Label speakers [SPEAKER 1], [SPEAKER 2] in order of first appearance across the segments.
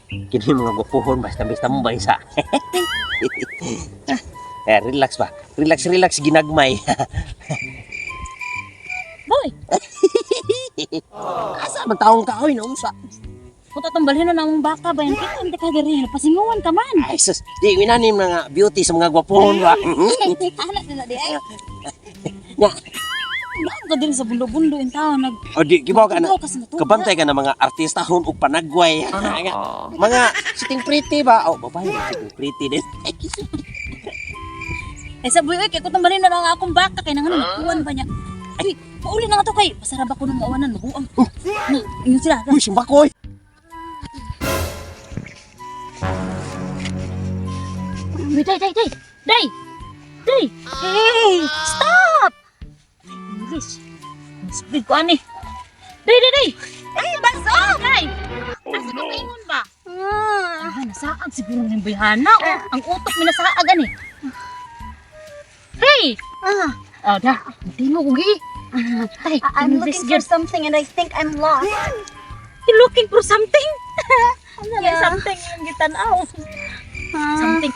[SPEAKER 1] Kini mga gwapuhon, basta basta mo ba isa? Eh, relax ba? Relax, relax, ginagmay.
[SPEAKER 2] Boy,
[SPEAKER 1] Asa man taong kahoy na unsa?
[SPEAKER 2] kung tatambalhin na namong baka ba yan, kita hindi ka diri, pasinguan ka man.
[SPEAKER 1] Ay sus, di winanim mga beauty sa mga gwapuhon ba?
[SPEAKER 2] Anak na di ay.
[SPEAKER 1] Nya,
[SPEAKER 2] Laom ka din sa bundo-bundo in taon nag
[SPEAKER 1] o di gibaw ka na.
[SPEAKER 2] Tugaw ka sa natuga.
[SPEAKER 1] Kabantay ka na mga artista hon og panagway. Mga sitting pretty ba? Oh, babae ba sitting pretty din.
[SPEAKER 2] Eh sa buhay, kay kung tambalhin na lang akong baka kay nang ano, nakuan pa niya. Uy, pauli na nga to kay pasara ba ko nung maawanan mabuang. Na, ingon sila.
[SPEAKER 1] Uy, simba ko oy.
[SPEAKER 2] Uy, day, day, day. Day. Day. Hey, stop. English. Speed ko ani. Day, day, day. Ay, baso. Day. Asa ka paingon ba? Ah, nasaag siguro ng bayhana. Oh, ang utok mi nasaag ani. Hey!
[SPEAKER 3] Ah,
[SPEAKER 2] Oh, da. Tingo ko gi. Tay,
[SPEAKER 3] I'm
[SPEAKER 2] English
[SPEAKER 3] looking for
[SPEAKER 2] gyud.
[SPEAKER 3] something and I think I'm lost.
[SPEAKER 2] You looking for something? Ano
[SPEAKER 3] Yeah.
[SPEAKER 2] yeah. Something yung gitanaw. Something.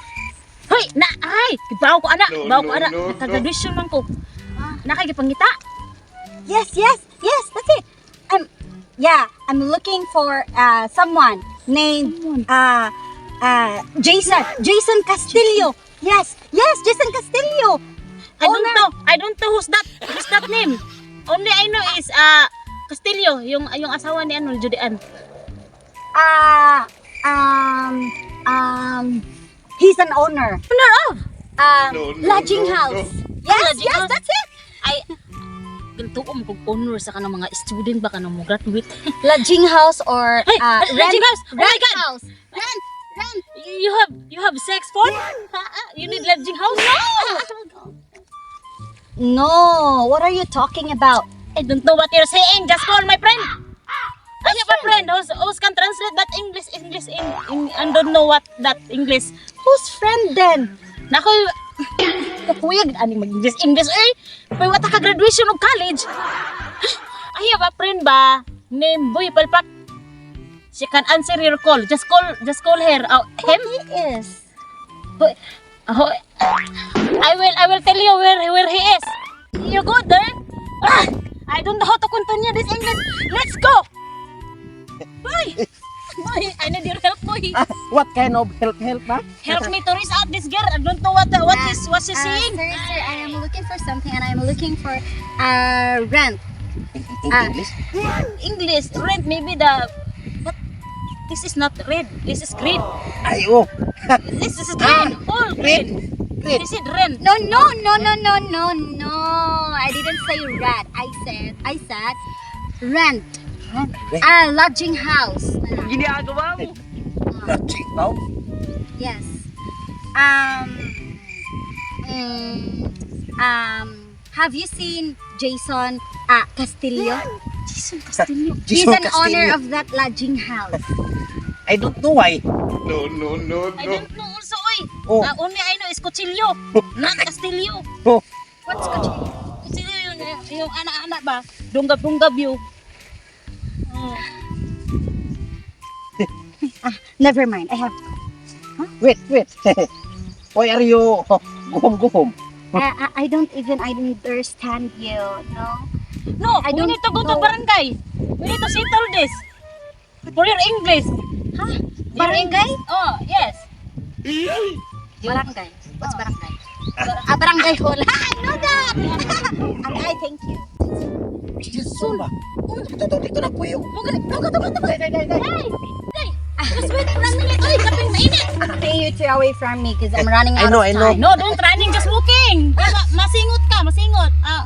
[SPEAKER 2] Hoy, na ay, gibaw ko ana,
[SPEAKER 4] No,
[SPEAKER 2] baw ko
[SPEAKER 4] no,
[SPEAKER 2] ana.
[SPEAKER 4] no, no.
[SPEAKER 2] Nakagraduation man ko. Nakagipangita.
[SPEAKER 3] Yes, that's it. I'm, yeah, I'm looking for someone named
[SPEAKER 2] Someone.
[SPEAKER 3] Jason, Jason Castillo. Yes, Jason Castillo.
[SPEAKER 2] I don't know. I don't know who's that name. Only I know is Castillo, yung asawa ni ano, Judean.
[SPEAKER 3] He's an owner.
[SPEAKER 2] Owner of
[SPEAKER 4] No, no,
[SPEAKER 3] Lodging
[SPEAKER 4] no,
[SPEAKER 3] house. Yes,
[SPEAKER 2] Lodging
[SPEAKER 3] yes,
[SPEAKER 2] house.
[SPEAKER 3] that's it.
[SPEAKER 2] Ay gantuom kog owner sa kanang mga student ba kanang mo graduate.
[SPEAKER 3] Lodging house or
[SPEAKER 2] Hey,
[SPEAKER 3] rent,
[SPEAKER 2] lodging house. Oh my
[SPEAKER 3] rent
[SPEAKER 2] God.
[SPEAKER 3] house. Rent, rent.
[SPEAKER 2] You have sex phone? You need lodging house? No.
[SPEAKER 3] No, what are you talking about?
[SPEAKER 2] I don't know what you're saying. Just call my friend. I have a friend who's can translate that English in I don't know what that English.
[SPEAKER 3] Whose friend then?
[SPEAKER 2] Nako, kakuyag ani mag English English eh. May wata ka graduation og college. I have a friend ba named Boy Palpak. She can answer your call. Just call her. Oh, him.
[SPEAKER 3] He is.
[SPEAKER 2] Boy, oh, I will tell you where he is. You go there. Ah, I don't know how to continue this English. Let's go. Boy, boy, I need your help, boy.
[SPEAKER 1] Ah, what kind of help help ba?
[SPEAKER 2] Help me to reach out this girl. I don't know what she's saying.
[SPEAKER 3] Sir, sir, I am looking for something and I am looking for rent.
[SPEAKER 1] In
[SPEAKER 3] Ah.
[SPEAKER 1] English?
[SPEAKER 2] English rent maybe the but this is not red. This is green.
[SPEAKER 1] Ay, oh.
[SPEAKER 2] This is green. All green.
[SPEAKER 1] Green.
[SPEAKER 2] This is rent.
[SPEAKER 3] No. I didn't say rent. I said rent.
[SPEAKER 1] Rent.
[SPEAKER 3] Ah, lodging house.
[SPEAKER 1] Lodging house?
[SPEAKER 3] Yes. Have you seen Jason Castillo?
[SPEAKER 2] Jason Castillo.
[SPEAKER 3] He's
[SPEAKER 1] Jason
[SPEAKER 3] an owner
[SPEAKER 1] Castillo.
[SPEAKER 3] of that lodging house.
[SPEAKER 1] I don't know why.
[SPEAKER 4] No.
[SPEAKER 2] I don't know also, oy.
[SPEAKER 1] Oh.
[SPEAKER 2] Only I know is Cuchillo, not Castillo.
[SPEAKER 1] Oh,
[SPEAKER 3] What's Cuchillo?
[SPEAKER 2] Cuchillo yung anak-anak ba? Dunggab-dunggab yun. Oh.
[SPEAKER 3] Never mind. I have
[SPEAKER 1] Wait, wait. Why are you guhom guhom?
[SPEAKER 3] I don't even understand you. No.
[SPEAKER 2] No,
[SPEAKER 3] I
[SPEAKER 2] we
[SPEAKER 3] don't
[SPEAKER 2] need to go to
[SPEAKER 3] know.
[SPEAKER 2] barangay. We need to settle this. For your English.
[SPEAKER 3] Huh?
[SPEAKER 2] Your
[SPEAKER 3] Barangay?
[SPEAKER 2] English. Oh, yes.
[SPEAKER 3] Barangay. What's barangay? Ah, barangay hall. I know that. And I thank you.
[SPEAKER 1] Jason ba? Dito, dito, dito na po yung.
[SPEAKER 2] Go, go, go, go, go. Hey, hey. Just wait for a minute. Oy, kaping mainit.
[SPEAKER 3] Stay you two away from me because I'm running
[SPEAKER 1] I
[SPEAKER 3] out
[SPEAKER 1] know,
[SPEAKER 3] of
[SPEAKER 1] I know.
[SPEAKER 3] time.
[SPEAKER 2] No, don't running, just walking. Masingot ka, masingot. Ah,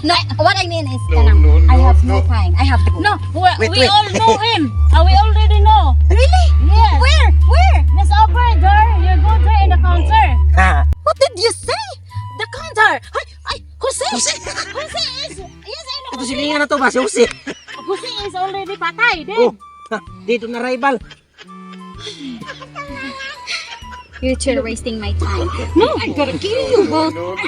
[SPEAKER 3] No, what I mean is,
[SPEAKER 4] No,
[SPEAKER 3] kanang,
[SPEAKER 4] no,
[SPEAKER 3] I
[SPEAKER 4] no,
[SPEAKER 3] have no
[SPEAKER 4] no.
[SPEAKER 3] time. I have to go.
[SPEAKER 2] No, we,
[SPEAKER 1] Wait,
[SPEAKER 2] we
[SPEAKER 1] wait.
[SPEAKER 2] all know him. We already know.
[SPEAKER 3] Really?
[SPEAKER 2] Yes.
[SPEAKER 3] Where? Where?
[SPEAKER 2] Just over there. You go there in the counter.
[SPEAKER 1] Ha.
[SPEAKER 3] What did you say?
[SPEAKER 2] The counter. Ay, ay, Jose. Jose is, yes, I know.
[SPEAKER 1] Ito silingan na to ba? Si Jose.
[SPEAKER 2] Jose is already patay. Dead.
[SPEAKER 1] Oh, ha, dito na rival.
[SPEAKER 3] You two are wasting my time.
[SPEAKER 2] No.
[SPEAKER 3] I'm gonna kill you both.
[SPEAKER 4] No.